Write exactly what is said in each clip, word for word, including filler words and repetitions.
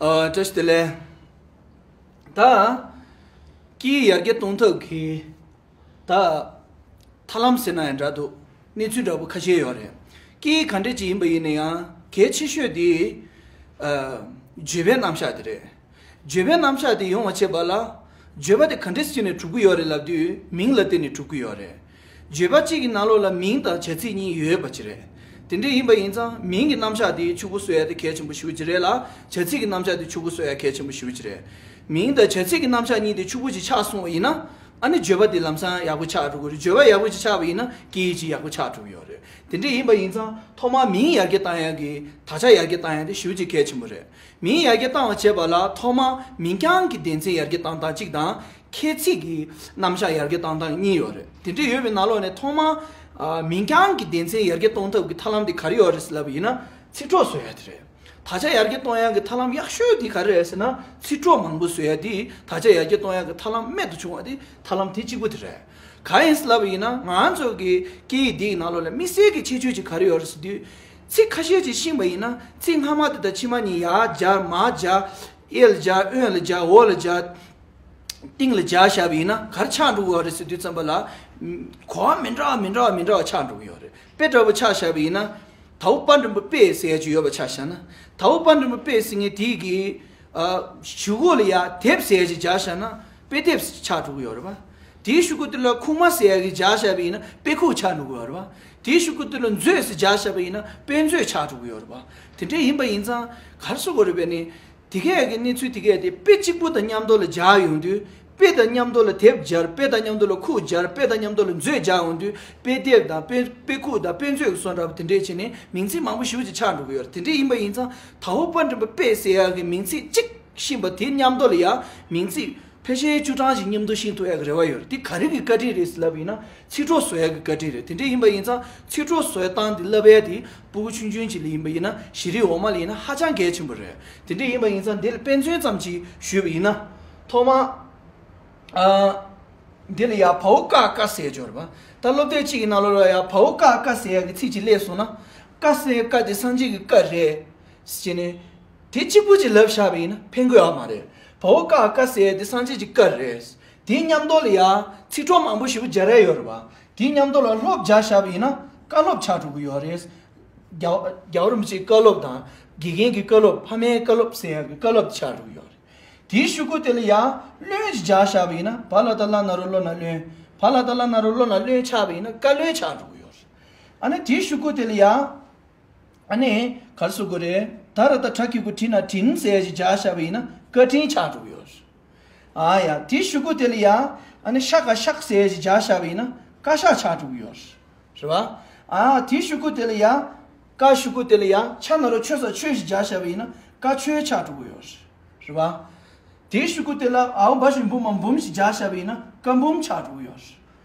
ཨ། བཀྲ་ཤིས་བདེ་ལེགས། ད་སྐད་ཡར་རྒྱས་གཏོང་ཐབས་ཀྱི་ད་ཐབས་ལམ་ཟེར་ན་ཡང་འདྲ་འདུག་གནས་ཚུལ་འདྲ་པོ་ཁ་ཤས་ཡོད་རེད། སྐད་ག་འདྲས་ཅིག་ཡིན་པ་ཡིན་ན་ཡང་གལ་ཆེ་ཤོས་དེ་ཨ། བརྗོད་པའི་རྣམ་གཞག་དེ་རེད། བརྗོད་པའི་རྣམ་གཞག་དེ་ཡོང་བ་བྱེད་པ་ལ། བརྗོད་པ་དེ་ག་འདྲས་བྱས་ནས་གྲུབ་ཀྱི་ཡོད་རེད་ལབ་དུས་མིང་ལ་བརྟེན་ནས་གྲུབ་ཀྱི་ཡོད་རེད། བརྗོད་པ་གཅིག་གི་ནང་ལོགས་ལ་མིང་དང་བྱ་ཚིག་གཉིས་ཡོད་པ་ཅིག་རེད། དེ་འདྲས་ཡིན་པ་ཡིན་ཙང་མིང་གི་རྣམ་གཞག་དེ་ཕྱུག་པོ་བཟོ་ཡ་དེ་གལ་ཆེན་པོ་ཞེ་པོ་ཅིག་རེད་ལ། བྱ་ཚིག་གི་རྣམ་གཞག་དེ་ཕྱུག་པོ་བཟོ་ཡ་གལ་ཆེན་པོ་ཞེ་པོ་ཅིག་རེད། མིང་དང་བྱ་ཚིག་གི་རྣམ་གཞག་གཉིས་དེ་ཕྱུག་པོ་ཅིག་ཆགས་སོང་བ་ཡིན་ན། ཨ་ནི་བརྗོད་པ་དེ་ལམ་སང་ཡག་པོ་ཆགས་འགྲོ་གི་རེད། བརྗོད་པ་ཡག་པོ་ཅིག་ཆགས་པ་ཡིན་ན་སྐད་ཡིག་ཅིག་ཡག་པོ་ཆགས་འགྲོ་གི་ཡོད་རེད། དེ་འདྲས་ཡིན་པ་ཡིན་ཙང་ཐོག་མར་མིང་ཡར་རྒྱས་བཏང་ཡ་གི་དག་ཆ་ཡར་རྒྱས་བཏང་ཡ་དེ་ཞེ་པོ་ཅིག་གལ་ཆེན་པོ་རེད། མིང་ཡར་རྒྱས་བཏང་བ་བྱས་པ་ལ་ཐོག་མར་མིང་རྐྱང་གི་སྡེ་ཚན་ཡར་རྒྱས་བཏང་སྟངས་གཅིག་དང་། ཁྱད་ཚིག་གི་རྣམ་གཞག་ཡར་རྒྱས་བཏང་སྟངས་གཉིས་ཡོད་རེད། དེ་འདྲ་ཡོད་པའི་ནང་ལོགས་ནས་ཐོག་མར་ཨ། མིང་རྐྱང་གི་སྡེ་ཚན་ཡར་རྒྱས་གཏོང་ཐབས་ཀྱི་ཐབས་ལམ་དེ་ག་རེ་ཡོད་རེད་ཟེར་ལབ་པ་ཡིན་ན་ཚིག་གྲོགས་བཟོ་ཡ་དེ་རེད། དག་ཆ་ཡར་རྒྱས་གཏོང་ཡ་གི་ཐབས་ལམ་ཡག་ཤོས་དེ་ག་རེ་རེད་ཟེར་ན་ཚིག་གྲོགས་མང་པོ་བཟོ་ཡ་དེ་དག་ཆ་ཡར་རྒྱས་གཏོང་ཡ་གི་ཐབས་ལམ་རྨད་དུ་བྱུང་བ་དེ་ཐབས་ལམ་དེ་གཅིག་པུ་དེ་རེད། གང་ཡིན་ཟེར་ལབ་པ་ཡིན་ན་ང་ཚོ་གི་སྐད་ཡིག་འདིའི་ནང་ལོགས་ལ་དམིགས་བསལ་གྱི་ཁྱད་ཆོས་ཅིག་ག་རེ་ཡོད་རེད་ཟེར་དུས། ཚིག་ཁ་ཤས་ཅིག་ཤེས་པ་ཡིན་ན་ཚིག་སྔ་མ་དེ་དང་ཕྱི་མ་གཉིས་ཡར་སྦྱར་མར་སྦྱར། གཡས་ལ་སྦྱར་གཡོན་ལ་སྦྱར་འོག་ལ་སྦྱར། སྟེང་ལ་སྦྱར་བཞག་པ་ཡིན་ན་ག་རེ་ཆགས་འགྲོ་གི་ཡོད་རེད་ཟེར་དུས་ཙམ་པ་ལ། གོ་བ་མི་འདྲ་བ་མི་འདྲ་བ་མི་འདྲ་བ་ཆགས་འགྲོ་གི་ཡོད་རེད། དཔེ་འདྲ་པོ་ཆ་བཞག་པ་ཡིན་ན། དའོ་པ་འགྲེང་བུ་དཔེ་ཟེར་ཡ་ཅིག་ཡོད་པ་ཆ་བཞག་ན། དའོ་པ་འགྲེང་བུ་དཔེ་ཟེར་མཁན་དེ་གི་ཨ། གཞུག་གུ་ལ་ཡ་དེབ་ཟེར་ཡ་ཅིག་སྦྱར་བཞག་ན་དཔེ་དེབ་ཆགས་འགྲོ་གི་ཡོད་རེད་པ། དེའི་གཞུག་གུ་དེ་ལ་ཁུག་མ་ཟེར་ཡ་གི་སྦྱར་བཞག་པ་ཡིན་ན་དཔེ་ཁུག་ཆགས་འགྲོ་གི་ཡོད་རེད་པ། དེའི་གཞུག་གུ་དེ་ལ་མཛོད་ཟེར་སྦྱར་བཞག་པ་ཡིན་ན་དཔེ་མཛོད་ཆགས་འགྲོ་གི་ཡོད་རེད་པ། དེ་འདྲ་ཡིན་པ་ཡིན་ཙང་ག་རེ་ཟེར་དགོས་རེད་པས་ནི། དེ་གས་ཀྱི་གནས་ཚུལ་དེ་གས་དེ་དཔེ་གཅིག་པུ་དང་མཉམ་དུ་ལ་སྦྱར་ཡོང་དུས། དཔེ་དང་མཉམ་དུ་ལ་དེབ་སྦྱར། དཔེ་དང་མཉམ་དུ་ལ་ཁུག་སྦྱར། དཔེ་དང་མཉམ་དུ་ལ་མཛོད་སྦྱར་ཡོང་དུས་དཔེ་དེབ་དང་དཔེ་དཔེ་ཁུག་དང་དཔེ་མཛོད་ཀྱི་བཟོ་འདྲ་པོ་དེ་འདྲས་བྱས་ནས་མིང་ཚིག་མང་པོ་ཞེ་པོ་ཅིག་ཆགས་འགྲོ་གི་ཡོད་རེད། དེ་འདྲས་ཡིན་པ་ཡིན་ཙང་དའོ་པ་འགྲེང་བུ་དཔེ་ཟེར་ཡག་གི་མིང་ཚིག་གཅིག་ཤེས་པ་དེ་མཉམ་དུ་ལ་ཡང་མིང་ཚིག་ཕལ་ཆེར་བཅུ་གྲངས་ཤིག་མཉམ་དུ་ཤེས་ཐུབ་ཡག་གི་རེ་བ་ཡོད་རེད། དེ་ག་རེ་གི་བཀའ་དྲིན་རེད་ཟེར་ལབ་པ་ཡིན་ན་ཚིག་གྲོགས་བཟོ་ཡག་གི་བཀའ་དྲིན་རེད། དེ་འདྲས་ཡིན་པ་ཡིན་ཙང་ཚིག་གྲོགས་བཟོ་སྟངས་དེ་བསླབ་ཡག་དེ་སྤུ་གུ་ཆུང་ཆུང་ཅིག་ལ་ཡིན་པ་ཡིན་ན་གཞི་རིམ་འོག་མ་ལ་ཡིན་ན་ཧ་ཅང་གལ་ཆེན་པོ་རེད། དེ་འདྲས་ཡིན་པ་ཡིན་ཙང་འདི་ལ་དཔེ་མཚོན་ཙམ་ཅིག་ཞུས་པ་ཡིན་ན། ཐོག་མར་ཨ། འདི་ལ་ཡ་བའོ་ཀ་ཀ་ཟེར་ཡ་ཅིག་ཡོད་རེད་པ། ད་སློབ་དེབ་གཅིག་གི་ནང་ལོགས་ལ་ཡ་བའོ་ཀ་ཀ་ཟེར་ཡ་གི་ཚིག་ཅིག་སླེབས་སོང་ན། ཀ་ཟེར་ཡ་ཀ་དེ་སངས་རྒྱས་ཀྱི་བཀའ་རེད། ཟེར་ནས། དེ་གཅིག་པུ་ཅིག་ལབ་བཞག་པ་ཡིན་ན་ཕན་གྱི་ཡོད་མ་རེད། བའོ་ཀ་ཀ་ཟེར་ཡ་དེ་སངས་རྒྱས་ཀྱི་བཀའ་རེད། དེའི་མཉམ་དུ་ལ་ཡ་ཚིག་གྲོགས་མང་པོ་ཞེ་པོ་སྦྱར་ཡ་ཡོད་རེད་པ། དེའི་མཉམ་དུ་ལ་སློབ་སྦྱར་བཞག་པ་ཡིན་ན་བཀའ་སློབ་ཆགས་འགྲོ་གི་ཡོད་རེད། རྒྱལ་རྒྱལ་བ་རིན་པོ་ཆེའི་བཀའ་སློབ་དང་དགེ་རྒན་གྱི་བཀའ་སློབ་ཕ་མའི་བཀའ་སློབ་ཟེར་ཡ་གི་བཀའ་སློབ་དེ་ཆགས་འགྲོ་གི་ཡོད་རེད། དེའི་གཞུག་གུ་དེ་ལ་ཡ་བློན་ཅིག་སྦྱར་བཞག་པ་ཡིན་ན་བ་ལ་བཏགས་བླ་ན་རོ་བློ་ན་བློན། བ་ལ་བཏགས་བླ་ན་རོ་བློ་ན་བློན་ཆགས་པ་ཡིན་ན་བཀའ་བློན་ཆགས་འགྲོ་གི་ཡོད་རེད། ཨ་ནི་དེའི་གཞུག་གུ་དེ་ལ་ཡ། ཨ་ནི་ག་རེ་ཟེར་དགོས་རེད། ད་ར་བཏགས་དྲ་གི་གུ་དྲི་ན་དྲིན་ཟེར་ཞིག་སྦྱར་བཞག་པ་ཡིན་ན་བཀའ་དྲིན་ཆགས་འགྲོ་གི་ཡོད་རེད། ཨ་ཡ་དེའི་གཞུག་གུ་དེ་ལ་ཡ། ཨ་ནི་ཤ་ག་ཤག་ཟེར་ཞིག་སྦྱར་བཞག་པ་ཡིན་ན་བཀའ་ཤག་ཆགས་འགྲོ་གི་ཡོད་རེད། རེད་བ། ཨ་དེའི་གཞུག་གུ་དེ་ལ་ཡ། ཀ་གཞུག་གུ་དེ་ལ་ཡ་ཆ་ན་རོ་ཆོ་ས་ཆོས་ཞིག་སྦྱར་བཞག་པ་ཡིན་ན་བཀའ་ཆོས་ཆགས་འགྲོ་གི་ཡོད་རེད། རེད་བ། དེའི་གཞུག་གུ་དེ་ལ་འའོ་བ་ཞབས་ཀྱུ་འབུ་མ་འབུམ་ཞིག་སྦྱར་བཞག་པ་ཡིན་ན་བཀའ་འབུམ་ཆགས་འགྲོ་གི་ཡོད་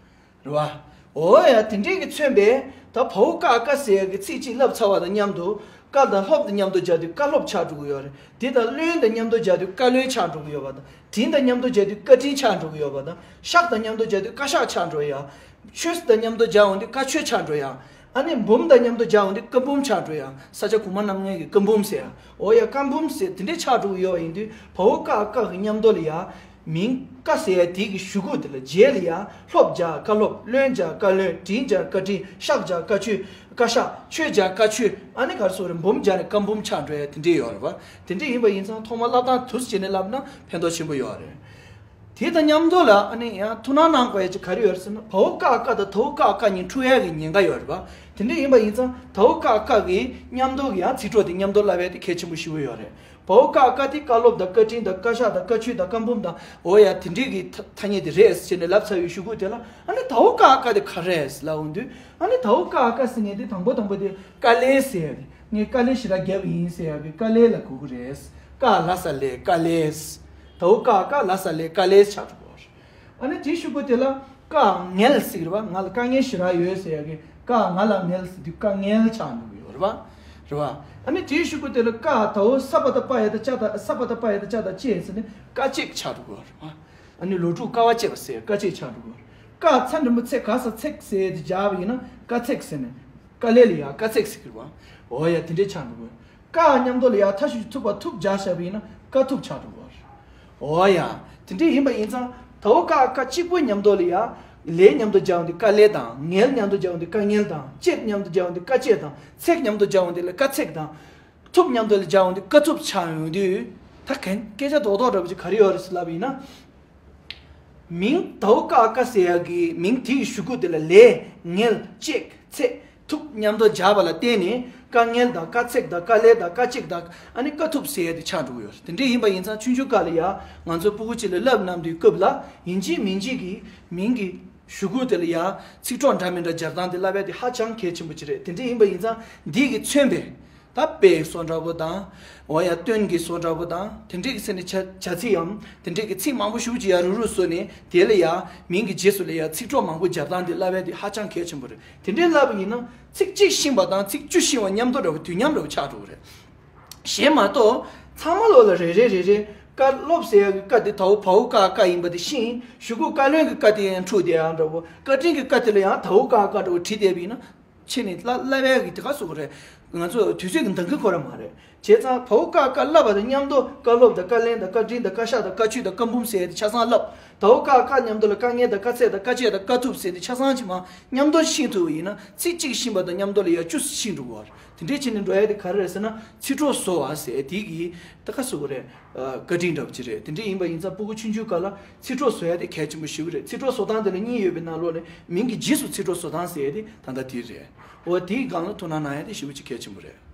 རེད། རེད་བ། འོ་ཡ་དེ་འདྲའི་གི་མཚོན་པས་ད་བའོ་ཀ་ཀ་ཟེར་ཡ་གི་ཚིག་གཅིག་ལབ་ཚར་བ་དང་མཉམ་དུ་བཀའ་དང་སློབ་དང་མཉམ་དུ་སྦྱར་དུས་བཀའ་སློབ་ཆགས་འགྲོ་གི་ཡོད་རེད། དེ་དང་བློན་དང་མཉམ་དུ་སྦྱར་དུས་བཀའ་བློན་ཆགས་འགྲོ་གི་ཡོད་པ་དང་དྲིན་དང་མཉམ་དུ་སྦྱར་དུས་བཀའ་དྲིན་ཆགས་འགྲོ་གི་ཡོད་པ་དང་ཤག་དང་མཉམ་དུ་སྦྱར་དུས་བཀའ་ཤག་ཆགས་འགྲོ་ཡ། ཆོས་དང་མཉམ་དུ་སྦྱར་འོང་དུས་བཀའ་ཆོས་ཆགས་འགྲོ་ཡ། ཨ་ནི་འབུམ་དང་མཉམ་དུ་སྦྱར་འོང་དུས་བཀའ་འབུམ་ཆགས་འགྲོ་ཡ། ས་སྐྱ་གོང་མ་རྣམ་ལྔ་གི་བཀའ་འབུམ་ཟེར་ཡ། འོ་ཡ་བཀའ་འབུམ་ཟེར་དེ་འདྲས་ཆགས་འགྲོ་གི་ཡོད་པ་ཡིན་དུས་བའོ་ཀ་ཀ་གི་མཉམ་དུ་ལ་ཡ། མིང་ཀ་ཟེར་ཡ་དེ་གི་གཞུག་གུ་དེ་ལ་རྗེས་ལ་ཡ་སློབ་སྦྱར་བཀའ་སློབ་བློན་སྦྱར་བཀའ་བློན་དྲིན་སྦྱར་བཀའ་དྲིན་ཤག་སྦྱར་བཀའ་ཆོས་བཀའ་ཤག་ཆོས་སྦྱར་བཀའ་ཆོས་ཨ་ནི་ག་རེ་ཟེར་རེད་འབུམ་སྦྱར་ནས་བཀའ་འབུམ་ཆགས་འགྲོ་ཡ་དེ་འདྲས་ཡོད་རེད་བ། དེ་འདྲས་ཡིན་པ་ཡིན་ཙང་ཐོག་མར་བསླབ་སྟངས་དུས་བྱས་ནས་བསླབ་ན་ཕན་ཐོགས་ཆེན་པོ་ཡོད་རེད། དེ་དང་མཉམ་དུ་ལ་ཨ་ནི་ཡང་ཐུགས་སྣང་གནང་དགོས་ཡ་ཅིག་ག་རེ་ཡོད་རེད་ཟེར་ན་བའོ་ཀ་ཀ་དང་དའོ་ཀ་ཀ་གཉིས་འཁྲུག་ཡ་གི་ཉེན་ཁ་ཡོད་རེད་བ། དེ་འདྲས་ཡིན་པ་ཡིན་ཙང་དའོ་ཀ་ཀ་གི་མཉམ་དུ་གི་ཡང་ཚིག་གྲོགས་དེ་མཉམ་དུ་བསླབ་ཡ་དེ་གལ་ཆེན་པོ་ཞེ་པོ་ཡོད་རེད། བའོ་ཀ་ཀ་དེ་བཀའ་སློབ་དང་བཀའ་དྲིན་དང་བཀའ་ཤག་དང་བཀའ་ཆོས་དང་བཀའ་འབུམ་དང་འོ་ཡ་དེ་འདྲས་ཀྱི་ཐ་ཐ་སྙད་དེ་རེད་ཟེར་ནས་ལབ་ཚར་བའི་གཞུག་གུ་དེ་ལ་ཨ་ནི་དའོ་ཀ་ཀ་དེ་ག་རེ་རེད་ལབ་འོང་དུས་ཨ་ནི་དའོ་ཀ་ཀ་ཟེར་མཁན་དེ་དང་པོ་དང་པོ་དེ་དཀའ་ལས་ཟེར་ཡ་དེ་ངས་དཀའ་ལས་ཞེ་དྲག་བརྒྱབ་ཡིན་ཟེར་ཡ་གི་དཀའ་ལས་ལ་གོ་གི་རེད། ཀ་ལ་ས་ལས་དཀའ་ལས། དའོ་ཀ་ཀ་ལ་ས་ལས་དཀའ་ལས་ཆགས་འགྲོ་གི་རེད། ཨ་ནི་དེའི་གཞུག་གུ་དེ་ལ་དཀའ་ངལ་ཟེར་གི་རེད་བ། ང་ལ་དཀའ་ངལ་ཞེ་དྲག་ཡོད་ཟེར་ཡ་གི་དཀའ་ང་ལ་ངལ་ཟེར་དུས་དཀའ་ངལ་ཆགས་འགྲོ་གི་ཡོད་རེད་བ། རེད་བ། ཨ་ནི་དེའི་གཞུག་གུ་དེ་ལ་དཀའ་དའོ་ས་པ་ཏ་པ་ཡ་ཏ་ཅ་ཏ་ས་པ་ཏ་པ་ཡ་ཏ་ཅ་ཏ་ཅེས་ཟེར་ནས་དཀའ་སྤྱད་ཆགས་འགྲོ་གི་ཡོད་རེད་བ། ཨ་ནི་ལོ་དྲུག་དཀའ་བ་སྤྱད་པ་ཟེར་དཀའ་སྤྱད་ཆགས་འགྲོ་གི་ཡོད་རེད། དཀའ་ཚ་འགྲེང་བུ་ཚེ་ག་ས་ཚེག་ཟེར་དེ་སྦྱར་བ་ཡིན་ན་དཀའ་ཚེགས་ཟེར་ནས་དཀའ་ལས་ལ་ཡ་དཀའ་ཚེགས་ཟེར་གི་རེད་བ། འོ་ཡ་དེ་འདྲས་ཆགས་འགྲོ་གི་ཡོད། ཀ་མཉམ་དུ་ལ་ཡ་མཐའ་ཞུགས་ཀྱི་ཐུབ་པ་ཐུབ་སྦྱར་བཞག་པ་ཡིན་ན་ཀ་ཐུབ་ཆགས་འགྲོ་གི་རེད། འོ་ཡ། དེ་འདྲ་ཡིན་པ་ཡིན་ཙང་དའོ་ཀ་ཀ་གཅིག་པོ་མཉམ་དུ་ལ་ཡ། ལེ་མཉམ་དུ་སྦྱར་འོང་དུས་ཀ་ལེ་དང་། ངལ་མཉམ་དུ་སྦྱར་འོང་དུས་ཀ་ངལ་དང་། ལྕེབ་མཉམ་དུ་སྦྱར་འོང་དུས་ཀ་ལྕེབ་དང་། ཚེག་མཉམ་དུ་སྦྱར་འོང་དུས་ལ་ཀ་ཚེག་དང་། ཐུབ་མཉམ་དུ་ལ་སྦྱར་འོང་དུས་ཀ་ཐུབ་ཆགས་ཡོང་དུས། ད་གན་སྐད་ཆ་རྡོག་རྡོག་འདྲ་པོ་ཅིག་ག་རེ་ཡོད་རེད་ཟེར་ལབ་པ་ཡིན་ན། མིང་དའོ་ཀ་ཀ་ཟེར་ཡག་གི་མིང་དེ་ཡི་གཞུག་གུ་དེ་ལ་ལེ། ངལ། ལྕེབ། ཚེག། ཐུབ་མཉམ་དུ་སྦྱར་བ་ལ་བརྟེན་ནས་ཀ་ངལ་དང་ཀ་ཚེག་དང་ཀ་ལེ་དང་ཀ་ལྕེབ་དང་ཨ་ནི་ཀ་ཐུབ་ཟེར་ཡག་དེ་ཆགས་འགྲོ་གི་ཡོད་རེད། དེ་འདྲ་ཡིན་པ་ཡིན་ཙང་ཆུང་ཆུང་སྐབས་ལ་ཡ་ང་ཚོ་སྤུ་གུ་གཅིག་ལ་བསླབ་གནང་དུས་སྐབས་ལ་ཡིན་གཅིག་མིན་གཅིག་གི་མིང་གི་གཞུག་གུ་དེ་ལ་ཡ་ཚིག་གྲོགས་འདྲ་མི་འདྲ་སྦྱར་སྟངས་དེ་བསླབ་ཡག་དེ་ཧ་ཅང་གལ་ཆེན་པོ་ཅིག་རེད། དེ་འདྲ་ཡིན་པ་ཡིན་ཙང་འདི་གིས་མཚོན་པའི། ད་དཔེ་བཟོ་འདྲ་པོ་དང་། འོ་ཡ་སྟོན་གྱི་བཟོ་འདྲ་པོ་དང་། དེ་འདྲས་ཀྱི་ཚེ་ནི་བྱ་བྱ་ཚིག་གམ་དེ་འདྲས་ཀྱི་ཚིག་མང་པོ་ཞེ་པོ་ཅིག་ཡ་རུག་རུག་བཟོས་ནས་དེ་ལ་ཡ་མིང་གི་རྗེས་སུ་ལ་ཡ་ཚིག་གྲོགས་མང་པོ་སྦྱར་སྟངས་དེ་བསླབ་ཡག་དེ་ཧ་ཅང་གལ་ཆེན་པོ་རེད། དེ་འདྲས་བསླབ་པ་ཡིན་ན་ཚིག་གཅིག་ཤེས་པ་དང་ཚིག་བཅུ་ཤེས་པ་མཉམ་དུ་འདྲ་པོ་དུས་མཉམ་འདྲ་པོ་ཆགས་འགྲོ་གི་རེད། གཞན་མ་གཏོགས་ཚང་མ་ལོག་ལ་རེ་རེ་རེ་རེ་ཀ་སློབ་ཟེར་ཡག་གི་ཀ་དེ་དའོ་བའོ་ཀ་ཀ་ཡིན་པ་དེ་ཤེས། གཞུག་གུ་ཀ་ལོན་གྱི་ཀ་དེ་ཡང་འཁྲུག་བསྡད་ཡག་འདྲ་པོ། བཀའ་དྲིན་གྱི་བཀའ་དེ་ལ་ཡང་དའོ་ཀ་ཀ་འདྲ་པོ་བྲིས་བསྡད་པ་ཡིན་ན། ཕྱི་ནས་བསླབ་བསླབ་ཡག་གི་དེ་ག་སུ་ག་རེད། ང་ཚོ་དུས་ཚོད་ཀྱི་འདང་གི་ཁོ་ར་མ་རེད། བྱས་ཙང་བའོ་ཀ་ཀ་བསླབ་པ་དང་མཉམ་དུ་བཀའ་སློབ་དང་བཀའ་ལན་དང་བཀའ་དྲིན་དང་བཀའ་ཤག་དང་བཀའ་ཆུ་དང་བཀའ་འབུམ་ཟེར་ཡག་དེ་ཆ་ཚང་བསླབ། དའོ་ཀ་ཀ་མཉམ་དུ་ལ་བཀའ་ངལ་དང་བཀའ་ཚེག་དང་བཀའ་ལྕེབ་དང་བཀའ་ཐུབ་ཟེར་དེ་ཆ་ཚང་གཅིག་མ་མཉམ་དུ་ཤེས་ཐུབ་པ་ཡིན་ན་ཚིག་གཅིག་ཤེས་པ་དང་མཉམ་དུ་ལ་ཡ་བཅུ་ཤེས་འགྲོ་གི་རེད། དེ་འདྲས་བྱས་ནས་འགྲོ་ཡག་དེ་ག་རེ་རེད་ཟེར་ན་ཚིག་གྲོགས་བཟོ་བ་ཟེར་དེ་གི་དེ་ག་སུ་ག་རེད། བཀའ་དྲིན་འདྲ་པོ་ཅིག་རེད། དེ་འདྲས་ཡིན་པ་ཡིན་ཙང་སྤུ་གུ་ཆུང་ཆུང་སྐབས་ལ་ཚིག་གྲོགས་བཟོ་ཡག་དེ་གལ་ཆེན་པོ་ཞེ་པོ་རེད། ཚིག་གྲོགས་བཟོ་སྟངས་དེ་ལ་གཉིས་ཡོད་པའི་ནང་ལོགས་ནས་མིང་གི་རྗེས་སུ་ཚིག་གྲོགས་བཟོ་སྟངས་ཟེར་ཡག་དེ་ད་ལྟ་དེ་རེད། འོ་དེའི་སྒང་ལ་ཐུགས་སྣང་གནང་ཡག་དེ་ཞེ་པོ་ཅིག་གལ་ཆེན་པོ་རེད།